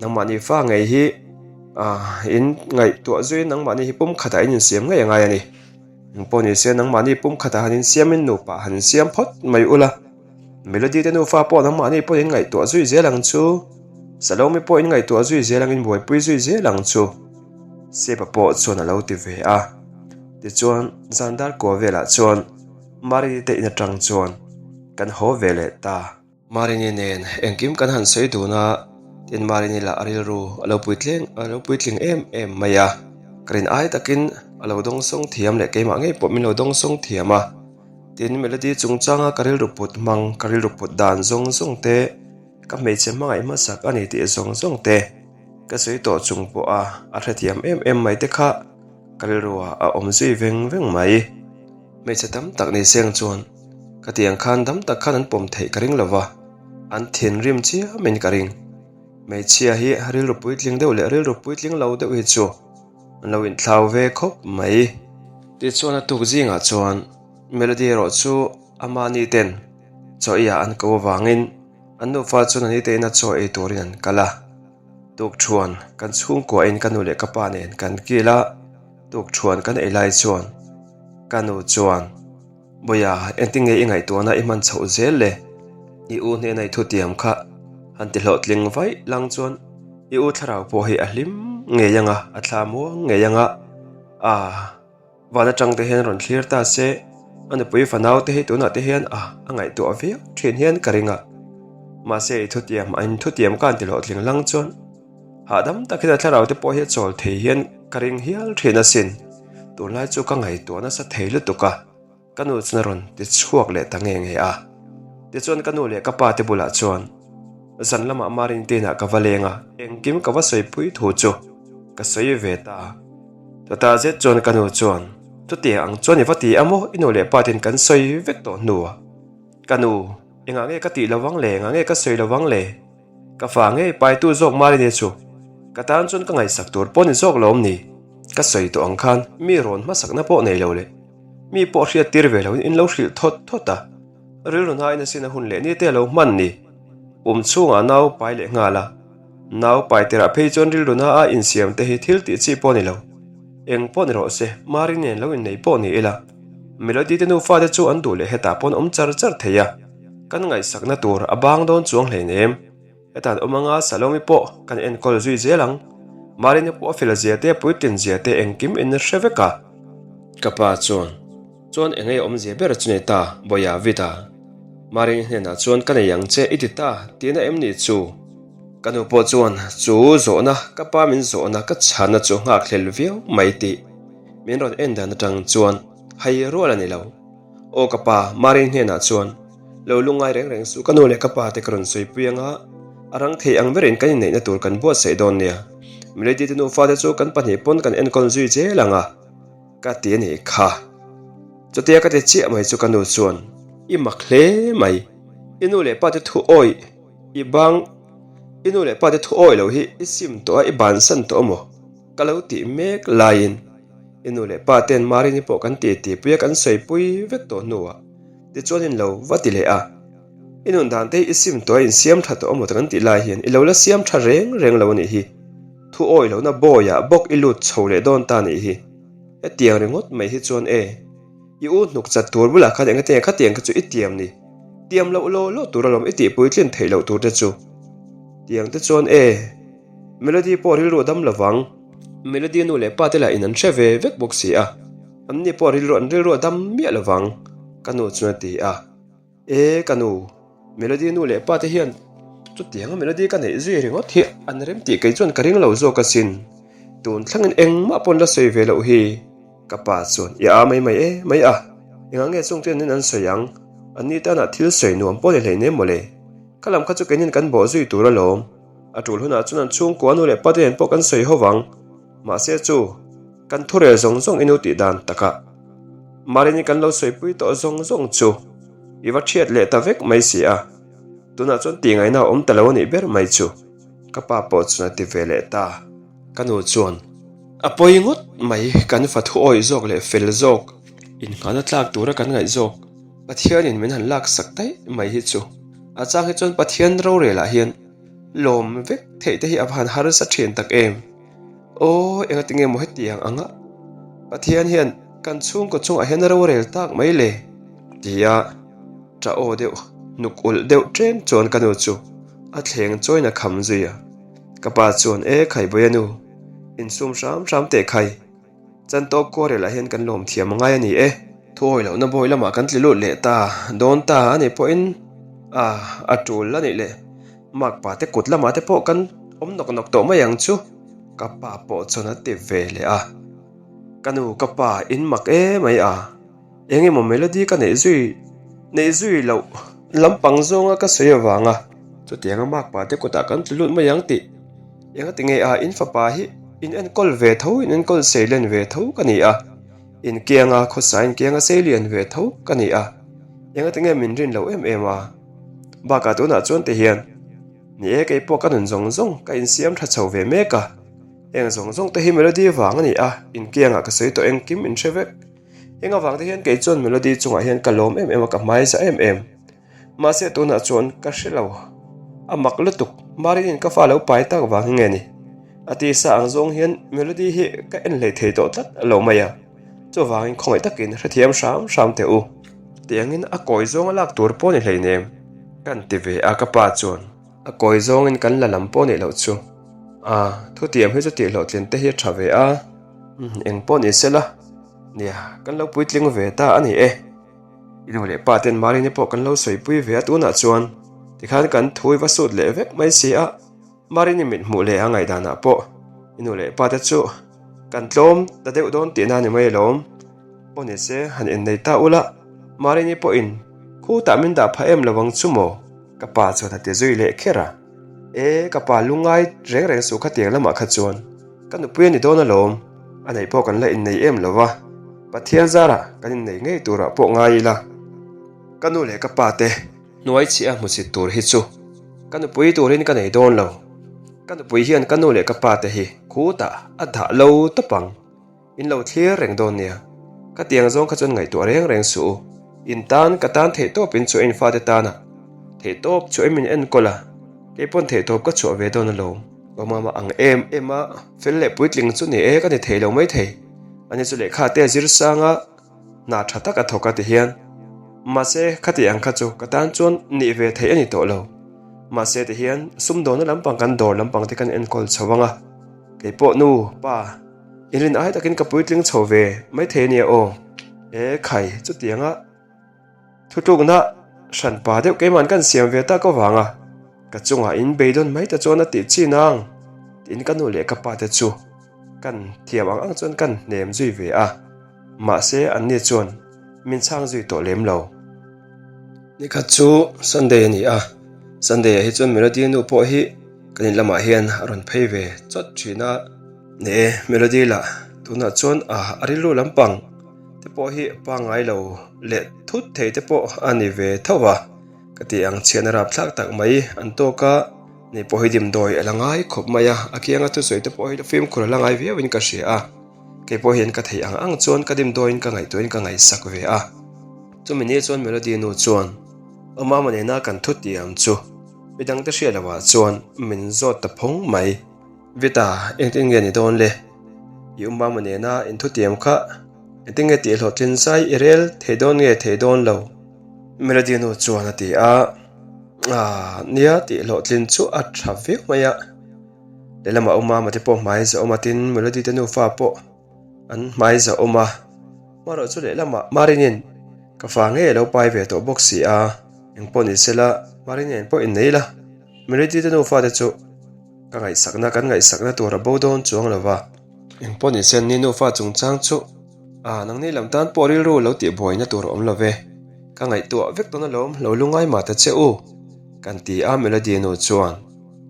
nangmahni fa ngei hi ah in ngaihtuah zuiin nangmahni hi pum khatah in insiam ngei a ngai a ni. Eng pawh ni se nangmahni pum khatah han insiamin nupa han insiam phawt mai ula. Melody te nufa pawh nangmahni pawhin ngaihtuah zui zel ang chu. Salome pawhin ngaihtuah zui zel angin buaipui zui zel ang chu. Sepa pawh chuan a lo ti ve a. Tichuan zan dar kua velah chuan Marini te in atang chuan kan haw ve leh ta. Marini nen engkim kan han sawi dun a, tin Marini lah a rilru a lo puitleng a lo puitling em em mai a, ka rin ai takin a lo dawngsawng thiam leh keimah ngei pawh min lo dawngsawng thiam a, tin Melody chungchanga ka rilru put hmang ka rilru put dan zawng zawng te ka hmeichhe hmangaih hmasak a ni tih zawng zawng te ka sawi tawh chung pawh a a hrethiam em em mai te kha ka rilru ah a awm zui veng veng mai. Hmeichhe tam tak ni seng chuan ka tiang khan dam tak khan an pawm theih ka ring lova, an thinrim chiamin ka ring. Hmeichhia hi rilru puitling deuh leh rilru puitling lo deuh hi chu an lo inthlau ve khawp mai. Tichuan a tuk zingah chuan Melody erawh chu amahni ten chaw eiah an ko avangin an nufa chuan a nite ina chaw ei turin an kal a. Tukṭhuan kan chhungkuahin ka nu leh ka pa nen kan kil a. Tukṭhuan kan ei lai chuan ka nu chuan, Bawiha, engtin nge i ngaihtuahna i hman chhoh zel le? I u hnena i thutiam kha han ti hlawhtling vaih lang chuan i u thlarau pawh hi a hlim ngei ang a, a thla muang ngei ang a. Ah, van atang te hian rawn thlir ta se, a nupui fanau te hi tunah te hian a a ngaihtuah viau thin hian ka ring a. Mahse i thutiam, a in thutiam ka han ti hlawhtling lang chuan. Hahdam takin a thlarau te pawh hi a chawl thei hian ka ring hial thin asin. Tunlai chu ka ngaihtuah nasa thei lutuk a, ka nu chuan a rawn ti chhuak leh ta nge nge a. Tichuan ka nu leh ka pa te bulah chuan zan lamah Marin te inah ka va leng a, engkim ka va sawipui thu chu ka sawi ve ta. Chutah zet chuan ka nu chuan, Chutiang ang chuan i va ti a maw? I nu leh pa ten kan sawi vek tawh hnuah. Ka nu, engah nge ka tih lovang le? Engah nge ka sawi lovang le? Ka fa ngei paitu zawk Marini chu ka tan chuan ka ngaihsak tur pawh ni zawk lo awm ni? Ka sawi tawh ang khan mi rawn hmasakna pawh nei lo leh mi pawh hriat tir ve loin in lo hrilh thawt thawt a, rilru hnain asin a hun leh ni te a lo hman ni. Pum chhungah nau pai leh nghal a, nau pai tirah phei chuan rilru hna a insiam te hi thil tih chi pawh ni lo. Eng pawh ni rawh se, Marini nen lo innei pawh ni ila, Melody te nufa te chu an duh leh hetah pawn awm char char thei a. Kan ngaihsakna tur a bang dawn chuang hleinem. Hetan awm anga Salomi pawh kan enkawl zui zel ang. Marina pawh a fel zia te, puitlin zia te engkim in hre vek a. Ka pa chuan, Chuan eng ei awmzia ber chu nei ta, Bawia Vida. Marini hnenah chuan ka nei ang che i ti ta tihna em ni chu? Ka nu pawh chuan chu zawhna ka pa min zawhna ka chhanna chu nghakhlel viau mai tih min rawn en dan atang chuan hai rual a ni lo. Aw ka pa, Marin hnenah chuan, Lo lungngai reng reng suh, ka nu leh ka pa te ka rawn sawipui anga, a rang thei ang berin kan inneihna tur kan buatsaih dawn nia. Milady te nufa te chu kan pahnih pawn kan enkawl zui zel anga, ka ti a nih kha. Chutia ka ti chiah mai chu ka nu chuan, I mak hle mai, i nu leh pa te thu awih, i bang, i nu leh pa te thu awih loh hi i sim tawh a, i bansan tawh a maw? Ka lo tih mek laiin i nu leh pa ten Marini pawh kan ti ti pui a kan sawi pui vek tawh hnuah tichuan in lo va ti leh a. I nun dan te hi i sim tawh a insiam tha tawh amaw kan tih lai hian i lo la siam tha reng reng lo a nih hi. Thu awi lohna bawiah bawk i lut chho leh dawn ta a nih hi. Hetiang ringawt mai hi chuan e, i u hnuk chat tur bulah khan engati nge khatiang kha chu i tiam ni? Tiam loh law law tur alawm i tihpui tlin theih loh tur te chu. Tiang te chuan e. Melody pawh rilru a dam lovang. Melody nu leh pa te lah in an hre ve vek bawk si a, an ni pawh rilru an rilru a dam miah lovang, ka nu chuan a ti a. E ka nu, Melody nu leh pa te hian chutianga Melody ka neih zui ringawt hi an rem tih kei chuan ka ring lo zawk asin. Tun thlangin engmah pawn la sawi ve loh hi. Ka pa chuan i a mai mai e mai a, engah nge chung chuan an sawi ang? An ni tanah thil sawi nuam pawh ni hleinem mawle. Kha lam kha chu keinin kan bawh zui tur alawm. A tul hunah chuan an chhungkua nu leh pa te nen pawh kan sawi ho vang. Mahse chu, kan thurel zawng zawng i nu tih dan takah Marini kan lo sawipui tawh zawng zawng chu i va thiat leh ta vek mai si a. Tunah chuan tihngaihna a awm ta lo a nih ber mai chu, ka pa pawh chuan a ti ve leh ta. Ka nu chuan, A pawi ngawt mai, kan fa thu awih zawk leh fel zawk, innghahna tlak tura kan ngaih zawk, Pathianin min han laksak daih mai hi chu. A chang hi chuan Pathian rorelah hian lawm vek theih te hi a va han harsa thin tak em? Aw, engati nge maw hetiang anga Pathian hian kan chhungkaw chungah hian rorel tak mai le? Tia ṭah aw deuh hnuk ulh deuh ṭeng chuan ka nu chu a thleng chawiin a kham zui a. Ka pa chuan, E Khaibawia nu, insum hram hram teh khai. Chantawk khuarel ah hian kan lawm thiam a ngai a ni e. Thuawi lohna bawi lamah kan tli lut leh ta dawn ta a nih pawhin a a tul a nih leh makpa te kut lamah te pawh kan awm nawk nawk tawh mai ang chu ka pa pawh chuan a ti ve leh a. Ka nu ka pa in mak e mai a eng emaw melody ka neih zui neih zui loh lampang zawnga ka sawi avanga chutianga makpa te kutah kan tli lut mai ang tih Engati nge a in fapa hi in enkawl ve tho, in enkawl seilen ve tho ka ni a, in kianga khawsa in kianga seilian ve tho ka ni a, engati nge min rin loh em em a? Bakah tunah chuan ti hian, ni e kei pawh ka nun zawng zawng ka insiam tha chho ve mek a, heng zawng zawng te hi Melody vang a ni a, in kiangah ka sawi tawh engkim in hre vek. Heng avang te hian kei chuan Melody chungah hian ka lawm em em a, ka hmaiza em em. Mahse tunah chuan ka hre lo. A mak lutuk, Marinin ka fa lo pai tak vang hi nge ni? A tisa ang zawng hian Melody hi ka en hlei thei tawh tlat lo mai a, chuvangin khawngaih takin hrethiam hram hram teh u. Tiangin a kawi zawnga lak tur pawh ni hleinem, kan ti ve a ka pa chuan. A kawi zawngin kan la lam pawh nih loh chu. A, thutiam hi chu tih hlawhtlin te hi a tha ve a, eng pawh ni sela, nia, kan lo puitling ve ta a ni e. I nu leh pa ten Marini pawh kan lo sawipui ve a tunah chuan tikhan kan thu i va sut leh vek mai si a. Marini mit hmuh leh a ngaihdanah pawh i nu leh pa te chu kan tlawm ta deuh dawn tihna a ni mai alawm. Aw ni se, han innei ta ula, Marini pawhin khutah min dah phah em lo ang chu maw? Ka pa chuan a ti zui leh kher a. E, ka pa lungngai reng reng suh khatiang lamah kha chuan ka nupui a ni dawn alawm, a neih pawh kan la innei em lo va, Pathian zarah kan innei ngei turah pawh ngai ila. Ka nu leh ka pa te hnuai chhiah a hmusit tur hi chu ka nupui turin ka nei dawn lo. Ka nupui hian ka nu leh ka pa te hi khutah a dah lo tawp ang. In lo thlir reng dawn nia. Ka tiang zawng kha chuan ngaihtuah reng reng suh u. In tan ka tan theihtawp in chhuah in fate tana theihtawp chhuah in min enkawl a, kei pawn theihtawp ka chhuah ve dawn alawm. Awmama ang em em a, fel leh puitling chu ni e ka ni thei lo maithei. Ani chu lehkha te a zir sang a. Hna tha tak a thawk a ti hian. Mahse, khati ang kha chu ka tan chuan nih ve theih a ni tawh lo. Mahse ti hian sumdawna lampang kan dawr lampang te kan enkawl chho ang a. Kei pawh nu, pa, inrin ai takin ka puitling chho ve maithei a nia aw. E khai, chutianga thutlukna hranpa deuh keima'n kan siam ve tak avanga ka chungah in beidawn mai ta chuan a tih chi nang tiin ka nu leh ka pa te chu kan thiam ang ang chuan kan hnem zui ve a. Mahse, anni chuan min chhang zui tawh lem lo. Nikhat chu Sunday a ni a, Sunday ah hi chuan Melody nu pawh hi kan in lamah hian a rawn phei ve chawt thin a. Ni e, Melody lah tunah chuan a rilru lampang te pawh hi pangngai lo leh thut thei te pawh a ni ve tho va, ka ti ang chhiatna rapthlak tak mai an tawk a. Ni pawh hi dimdawi a la ngai khawp mai a, a kianga thusawi te pawh hi fimkhur a la ngai viauin ka hria a. Kei pawh hian ka theih ang ang chuan ka dimdawiin ka ngaihtuahin ka ngaihsak ve a. Chumi ni chuan Melody nu chuan Awmama nena kan thu tiam chu midangte hriat lohah chuan min zawt ta phawng mai. Vita, engtin nge ni dawn le? I Awmama nena in thu tiam kha engtin nge tih hlawhtlin zai i rel thei dawn nge thei dawn lo? Melody nu chuan a ti a. Aaa, nia tih hlawhtlin chu a tha viau mai a. Lehlamah awm a, mate pawh hmai za awm a, tin Melody te nufa pawh an hmai za awm a. Hmarawh chu lehlamah Marinin ka fa ngei a lo pai ve tawh bawk si a, engpawh ni sela Marinin pawh innei la, Melody te nufa te chu ka ngaihsakna kan ngaihsakna tur a bo dawn chuang lo va. Engpawh ni se ni nufa chungchang chu a nangni lam tan pawh rilru lo tih buaina tur a awm lo ve, ka ngaihtuah vek dawn alawm lo lungai mah ta che u, kan ti a Melody nu chuan.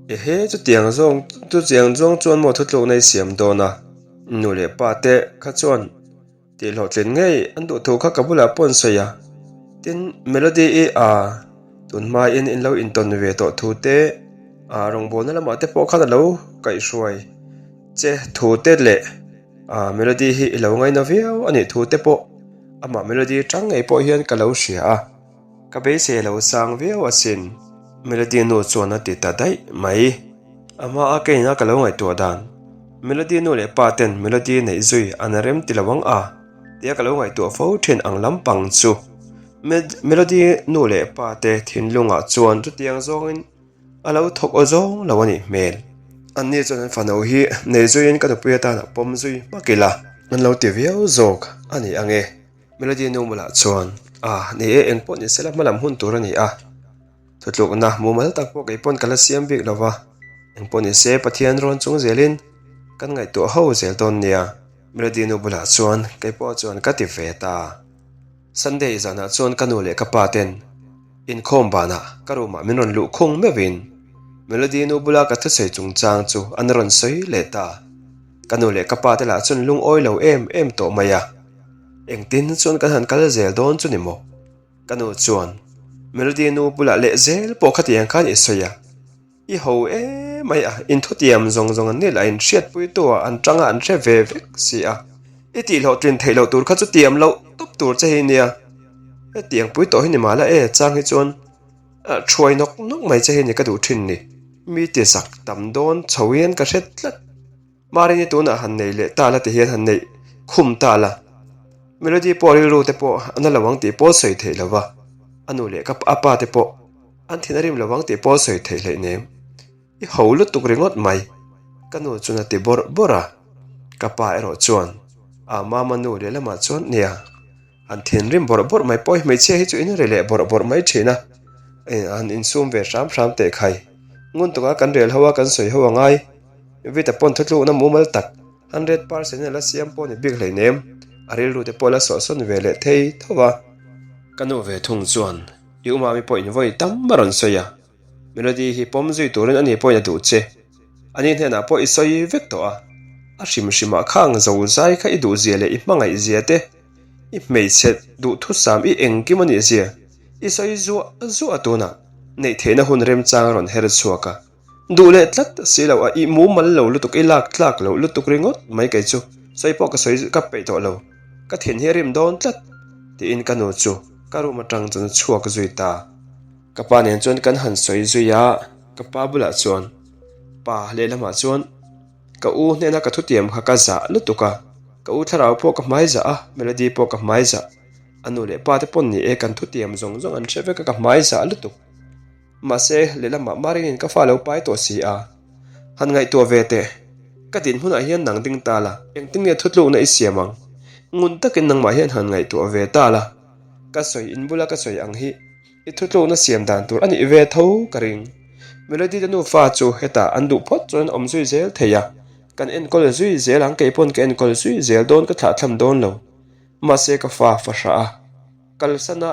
Ehe, chutiang zawng chutiang zawng chuan maw thutlukna i siam dawn a? Nu leh pa te kha chuan tih hlawhtlin ngei an duh thu kha ka bulah pawh an sawi a. Tin, Melody i a tun hmain in lo intawn ve tawh thu te, a rawngbawlna lamah te pawh khan a lo kaihhruai che thu te leh a Melody hi i lo ngaina viau a nih thu te pawh amah Melody tang ngei pawh hian ka lo hria a. Ka beisei a lo sang viau asin, Melody nu chuan a ti ta daih mai. A hma a ka ina ka lo ngaihtuah dan, Melody nu leh pa ten Melody neih zui an rem ti lo ang a tia ka lo ngaihtuah fo thin ang lampang chu. Melody nu leh pa te thinlungah chuan chutiang zawngin a lo thawk aw zawng lo a nih hmel. Anni chuan an fano hi nei zuiin ka nupui atan a pawm zui hmak ila an lo ti viau zawk a ni ang e. Melody nu bulah chuan, Ah, ni e, eng pawh ni sela hmalam hun tur a ni a. Thutlukna mumal tak pawh kei pawn ka la siam bik lo va, eng pawh ni se Pathian rawn chung zelin kan ngaihtuah ho zel dawn nia. Melody nu bulah chuan kei pawh chuan ka ti ve ta. Sunday zanah chuan ka nu leh ka pa ten inkhawm banah ka room ah min rawn luh khung meuhin Melody nu bula ka thusawi chungchang chu an rawn sawi leh ta. Ka nu leh ka pa te lah chuan lungawi lo em em tawh mai a. Engtin chuan kan han kal zel dawn chu ni maw? Ka nu chuan Melody nu bulah leh zel pawh khatiang khan i sawi a. I ho emai a, inthutiam zawng zawng an ni lah in hriatpuitu ah an tang a an hre ve vek si a. I tihhlawhtlin theih loh tur kha chu tiam loh tawp tur che hi nia. Hetiang pui tawh hi ni mah la e chang hi chuan thuai nawk nawk mai che hi ni ka duh thin ni. Mi ti zak tam dawn chho hian ka hre tlat. Marini tunah han nei leh ta la ti hian han neih khum ta la. Melody pawh rilru te pawh a na lo ang tih pawh sawi theih lo va, a nu leh ka a pa te pawh an thin a rim lo ang tih pawh sawi theih hleih nem. I ho lutuk ringawt mai, ka nu chuan a ti bawrh bawrh a. Ka pa erawh chuan a mama nu lehlamah chuan nia. An thinrim bawrh bawrh mai pawh hi hmeichhia hi chu in ri leh bawrh bawrh mai thin a, an insum ve hram hram teh khai. Ngun taka kan rel ho a kan sawi ho a ngai. Vita pawn thutlukna mumal tak 100% in a la siam pawh ni bik hleinem, a rilru te pawh a la sawhsawn ve leh thei tho a. Ka nu ve thung chuan i umami pawh in vawi tam a rawn sawi a, Melody hi pawm zui turin ani pawhin a duh che. Ani hnenah pawh i sawi vek tawh a, a hrim hrimah khang zo zai kha i duh zia leh i hmangaih zia te, i hmeichhe duhthusam i engkim a nih zia i sawi zuah zuah a tunah neih theihna hun remchang a rawn her chhuak a. Duh leh tlat si lo a, i mumal lo lutuk, i lak tlak loh lutuk ringawt mai kei chu sawi pawh ka sawi ka peih tawh lo, ka thin hi a rim dawn tlat tiin ka nu chu ka room atang chuan a chhuak zui ta. Ka pa nen chuan kan han sawi zui a, ka pa bulah chuan pa lehlamah chuan ka u hnena ka thutiam kha ka zah lutuk a, ka u thlarau pawh ka hmai zah a, Melody pawh ka hmai zah, a nu leh pa te pawn ni e kan thutiam zawng zawng an hre vek a ka hmai zah lutuk. Mahse lehlamah Marinin ka fa lo pai tawh si a, han ngaihtuah ve teh, ka dinhmunah hian nang ding ta la, engtin nge thutlukna i siam ang? Ngun takin nangmah hian han ngaihtuah ve ta la, ka sawi in bula ka sawi ang hi. I thutlukna siam dan tur a nih ve tho ka ring. Melody te nufa chu hetah an duh phawt chuan an awm zui zel thei a, kan enkawl zui zel ang, kei pawn ka enkawl zui zel dawn ka thlahthlam dawn lo. Mahse ka fa fahrah a kalsan a,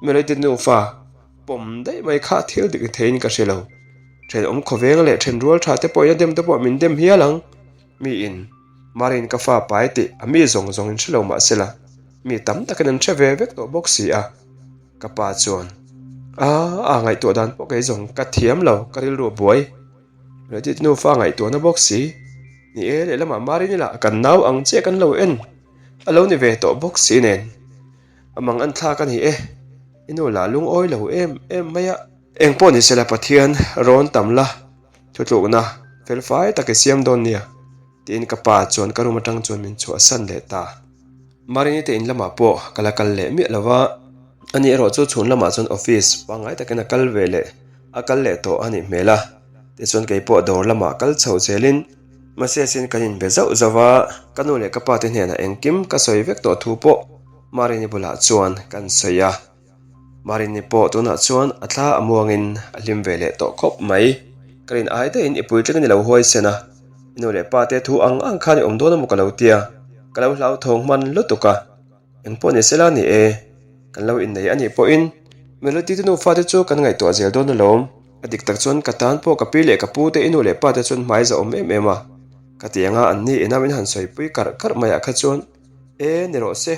Melody nufa pawm daih mai kha thil dik ni theiin ka hre lo. Thenawm khawveng leh thenrual tha te pawhin a dem te pawh min dem hial ang. Miin Marin ka fa pai tih a mi zawng zawng in hre lo mahsela mi tam takin an hre ve vek tawh bawk si a. Ka pa chuan, A, a ngaihtuah dan pawh kei zawng ka thiam lo, ka rilru a buai. Reddit nufa ngaihtuahna bawk si. Ni e, lehlamah Marini lah kan nau ang chiah kan lo en a lo ni ve tawh bawk si nen. A mang an thlak a ni e, i nu lah lungawi lo em em mai a. Engpawh ni sela Pathian rawn tam la, thutlukna felfai tak i siam dawn nia, tiin ka pa chuan ka room atang chuan min chhuahsan leh ta. Marini te in lamah pawh ka la kal leh miah lo va, ani erawh chu chhun lamah chuan office pangngai takin a kal ve leh a kal leh tawh a nih hmel a, tichuan kei pawh dawr lamah kal chho zelin Moses-in kan inbe zauh zauh va, ka nu leh ka pa te hnenah engkim ka sawi vek tawh thu pawh Marini bulah chuan kan sawi a. Marini pawh tunah chuan a thla a muangin a hlim ve leh tawh khawp mai. Ka rin ai daihin i puitling a ni lo huaisen a, i nu leh pa te thu ang ang khan i awm dawn emaw ka lo tia, ka lo hlauthawng hman lutuk a. Engpawh ni sela ni e, kan lo innei a nih pawhin Melody te nufa te chu kan ngaihtuah zel dawn alawm. A dik tak chuan ka tan pawh ka pi leh ka pu te i nu leh pa te chuan hmai za awm em em a, ka ti anga an ni ina min han sawipui karh karh maiah kha chuan e ni rawh se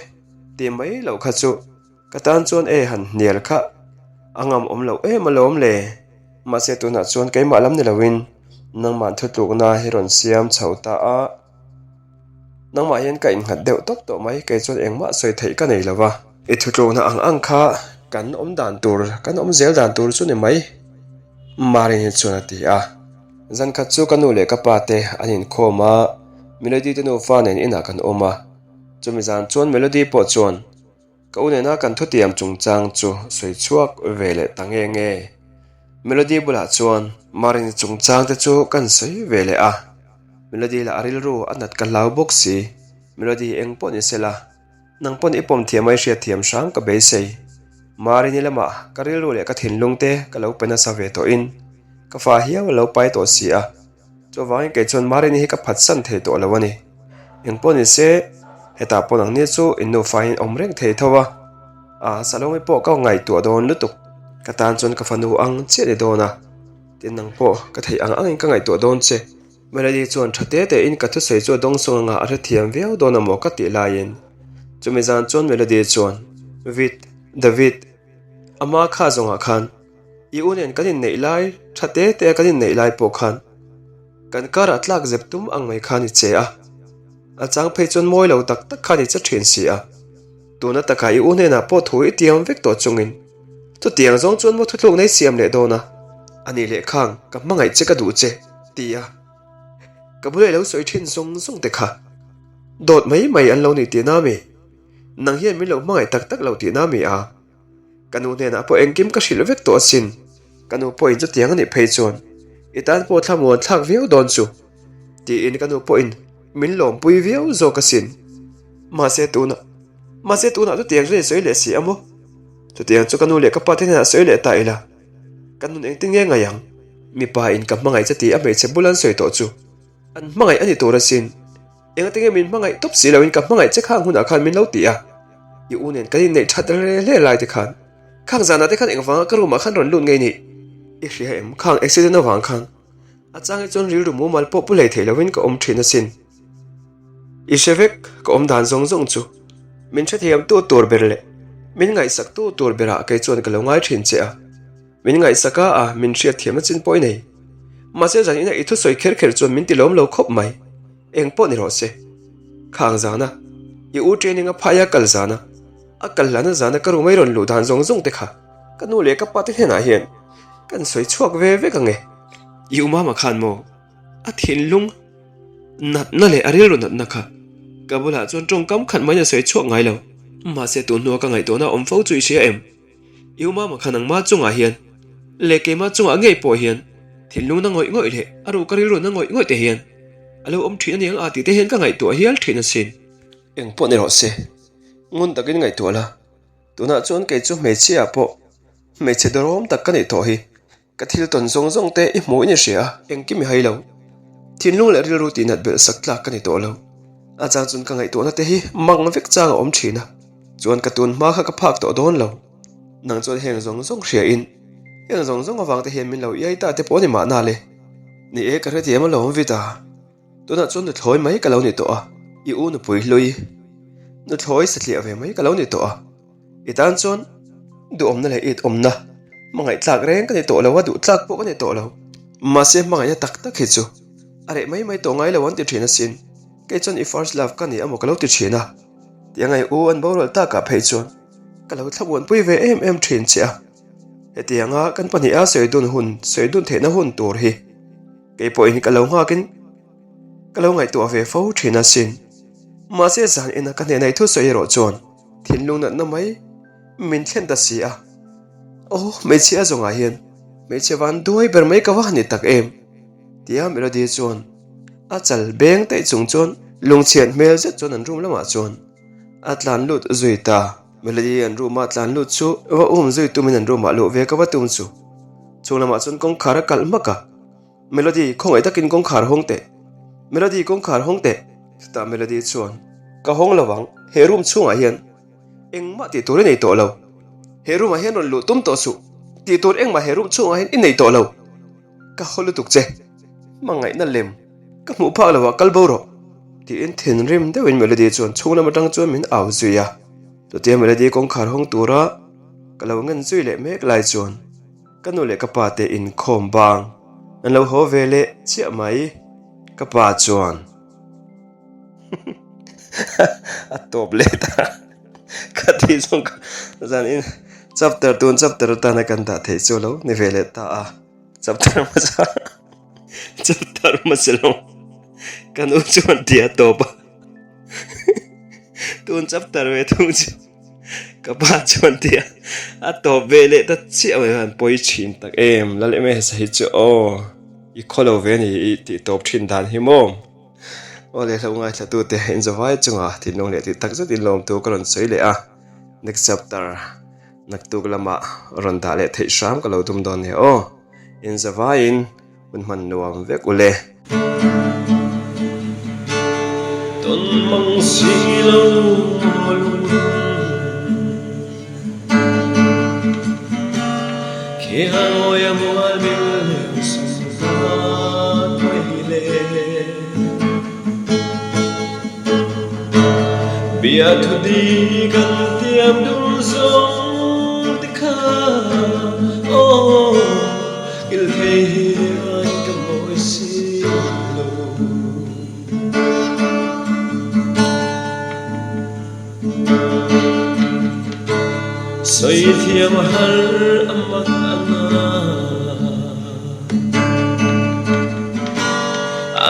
tih mai loh kha chu. Ka tan chuan e han hnial kha a ngam awm loh em alawm le. Mahse tunah chuan keimah lam ni loin nangmah thutlukna hi rawn siam chho ta a. Nangmah hian ka innghat deuh tawp tawh mai, kei chuan engmah sawi theih ka nei lo va. I thutlukna ang ang kha kan awm dan tur, kan awm zel dan tur chu ni mai, Marini chuan a ti a. Zan khat chu ka nu leh ka pa te an inkhawm a, Melody te nufa nen inah kan awm a. Chumi zan chuan Melody pawh chuan. Ka u nena kan thutiam chungchang chu sawi chhuak ve leh ta nge nge. Melody bulah chuan Marini chungchang te chu kan sawi ve leh a. Melody lah a rilru a nat ka hlau bawk si. Melody eng pawh ni sela, nang pawn i pawm thiam a i hriat thiam hram ka beisei. Marini lamah ka rilru leh ka thinlung te ka lo pe nasa ve tawhin ka fa hiau a lo pai tawh si a. Chuvangin kei chuan Marini hi ka phatsan thei tawh lo a ni. Engpawh ni se, hetah pawh nangni chu in nufa in awm reng thei tho a. A, Salome pawh ka ngaihtuah dawn lutuk. Ka tan chuan ka fanu ang chiah ni dawn a. Tin nang pawh ka theih ang angin ka ngaihtuah dawn che. Melody chuan tha te tein ka thusawi chu a dawngsawng anga a hrethiam viau dawn a maw ka tih laiin chumi zan chuan Melody chuan, Vid, David, ama kha zawngah khan, I u nen kan inneih lai, tha te te a kan inneih lai pawh khan kan karah tlak zep tum ang mai khan i che a, a chang phei chuan mawi lo tak tak khan i che thin si a. Tuna takah i u hnenah pawh thu i tiam vek tawh chungin chutiang zawng chuan maw thuthluk nei siam leh dawn a, a nih leh khang ka hmangaih che ka duh che ti a, ka bula i lo sawi thin zawng zawng te kha dawt mai mai an lo ni tihna mi? Nang hian min lo hmangaih tak tak lo tihna mi a? Ka nu hnenah pawh engkim ka hrilh vek tawh asin. Ka nu pawhin chutiang a nih phei chuan i tan pawh thlamuan thlak viau dawn chu tiin ka nu pawhin min lawmpui viau zawk asin. Mahse tunah, mahse tunah chutiang chu ni sawi leh si a maw? Chutiang chu ka nu leh ka pa te hnenah sawi leh ta ila, ka nun engtin nge ngaih ang? Mipa in ka hmangaih che tih a hmeichhe bul an sawi tawh chu an hmangaih a ni tur asin. Engati nge min hmangaih tawp si loin ka hmangaih che khang hunah khan min lo ti a, i u nen kan inneih that hle hle lai te khan khang zanah te khan engvanga ka room ah khan rawn lut ngei nih i hria em? Khang accident avang khan a chang hi chuan rilru mumal pawh pu hlei theih loin ka awm thin asin. I hre vek ka awm dan zawng zawng chu min hrethiam tu tur ber leh min ngaihsak tu tur berah kei chuan ka lo ngai thin che a. Min ngaihsak a a, min hriat thiamna chin pawh i nei. Mahse zan ina i thusawi kher kher chuan min ti lawm lo khawp mai. Eng pawh ni rawh se. Khang zana, i u training a phai a kal zana, a kal hlana zana ka room a i rawn luh dan zawng zawng te kha ka nu leh ka pa te hnenah hian kan sawi chhuak ve vek ang e. I u mama khan maw a thinlung natna leh a rilru natna kha ka bulah chuan tawngkam khat maiin a sawi chhuak ngai lo. Mahse tun hnua ka ngaihtuahna awm fo chu i hria em? I u mama kha nangma chungah hian leh keima chungah ngei pawh hian thinlung na ngawih ngawih leh a ruh ka rilru na ngawih ngawih te hian a lo awm thin aniang a tih te hian ka ngaihtuah hial thin asin. Eng pawh ni rawh se, ngun takin ngaihtuah la, tunah chuan kei chu hmeichhia pawh hmeichhe dawrawm tak ka nih tawh hi. Ka thil tawn zawng zawng te i hmuh in i hria a, engkim i hai lo. Thinlung leh rilru tihnat belh sak tlak ka ni tawh lo. A chang chuan ka ngaihtuahna te hi mang vek chang a awm thin a, chuan ka tun hma kha ka phak tawh dawn lo. Nang chuan heng zawng zawng hria in, heng zawng zawng avang te hian min lo iai ta te pawh ni mahna le. Ni e, ka hrethiam alawm Vita. Tunah chuan nuthlawi mai ka lo ni tawh a, i u nupui hlui, nuthlawi satliah ve mai ka lo ni tawh a. I tan chuan duhawmna leh it awmna hmangaih tlak reng ka ni tawh lo a, duh tlak pawh ka ni tawh lo. Mahse hmangaihna tak tak hi chu a reh mai mai tawh ngai lo an ti thin asin. Kei chuan i first love ka ni amaw ka lo ti thin a, tih angai u an boral takah phei chuan ka lo thlamuanpui ve em em thin che a. Hetianga kan pahniha sawi dun hun, sawi dun theihna hun tur hi kei pawhin ka lo nghakin ka lo ngaihtuah ve fo thin asin. Mahse zan ina ka hnenah i thusawi erawh chuan Thinlung natna mai min thlen ta si a. Aw, hmeichhia zawngah hian hmeichhe van duai ber mai ka va han ni tak em? Tia Melody chuan a chal beng taih chung chuan lungchhiat hmel zet chuan an room lamah chuan a tlan lut zui ta. Melody an room a tlan lut chu va um zui tumin an room ah luh ve ka va tum chu chhung lamah chuan kawngkhar a kalh hmak a. Melody, khawngaih takin kawngkhar hawng teh. Melody, kawngkhar hawng teh. Chutah Melody chuan, Ka hawng lo ang, he room chhungah hian engmah tih tur i nei tawh lo. He room ah hian rawn luh tum tawh suh, tih tur engmah he room chhungah hian i nei tawh lo. Ka haw lutuk che, hmangaihna lem ka hmuh phak lo ah kal bo rawh. Tiin thinrim deuhin Melody chuan chhung lam atang chuan min au zui a. Chutia Melody kawngkhar hawng tura ka lo ngen zui leh mek lai chuan, Ka nu leh ka pa te inkhawm bang an lo haw ve leh chiah mai. Ka pa chuan a tawp leh ta ka tih zawng kha zan in chapter tun chapter atana kan dah theih chu lo ni ve leh ta a chapter hmasa chapter hmasa lo ka nu chuan ti a tawp a tun chapter ve thung chu. Ka pa chuan tia a tawp ve leh ta chiah mai khan pawi thin tak em lal em hesa hi chu aw i khaw lo ve a ni i tih tawp thin dan hi maw aw leh hlo ngaithla tu te in zavai chunga thinlung leh tih tak zet in lawm tu ka rawn sawi leh a next chapter naktuk lamah rawn dah leh theih hram ka lo tum dawn nia aw in zavaiin. Hun hman nuam vek u le. Tawn mang si lo lung Khi Hanoi a mual bil leu sung zan mai le Bia thu di kan tiam dun zawng te kha aw. Kil thei hian ka mawi si lo. Sawi thiam har a mak a na.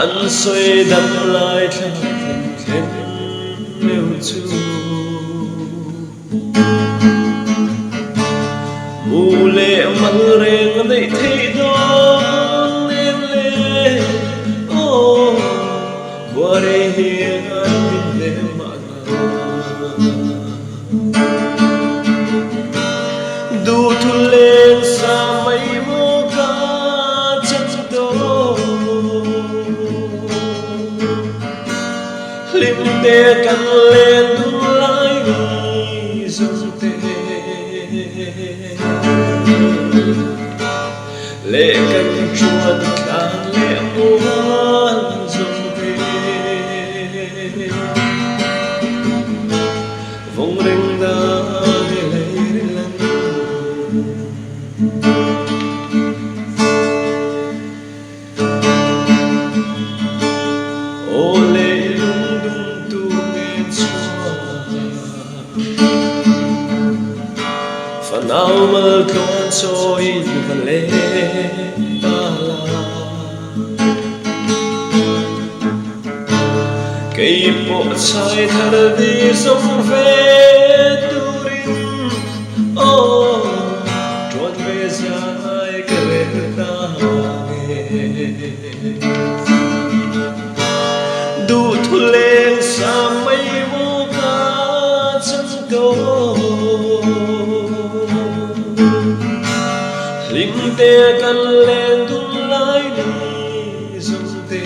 An sawi dam lai thlak thlen thlen meuh chu. Mu leh mal reng a neih theih dawn em le aw khua rei hian min hnem mahna Duhthu leng sa mai maw ka chan. Hlimte kan len dun lai ni zawngte. Leh kan chuan tlan leh mual zawngte. Vawng reng dan i lei rileng. Aw le lungdum tu nge chuan Fanau mal tluan chawiin va leng ta la. Kei pawh chhai thar di zawm ve turin aw ṭuan ve zai ka rel ta nge. Duhthu leng sa mai maw ka chang ko. Hlimte kan len dun lai ni zawngte.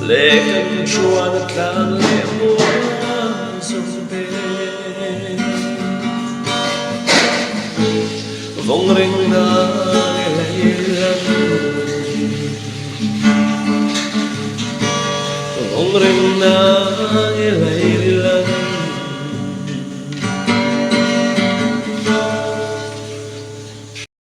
Le kan chuan a tlan leh mual zawngte. Vawng reng nan i lei lan. Vawng reng nan.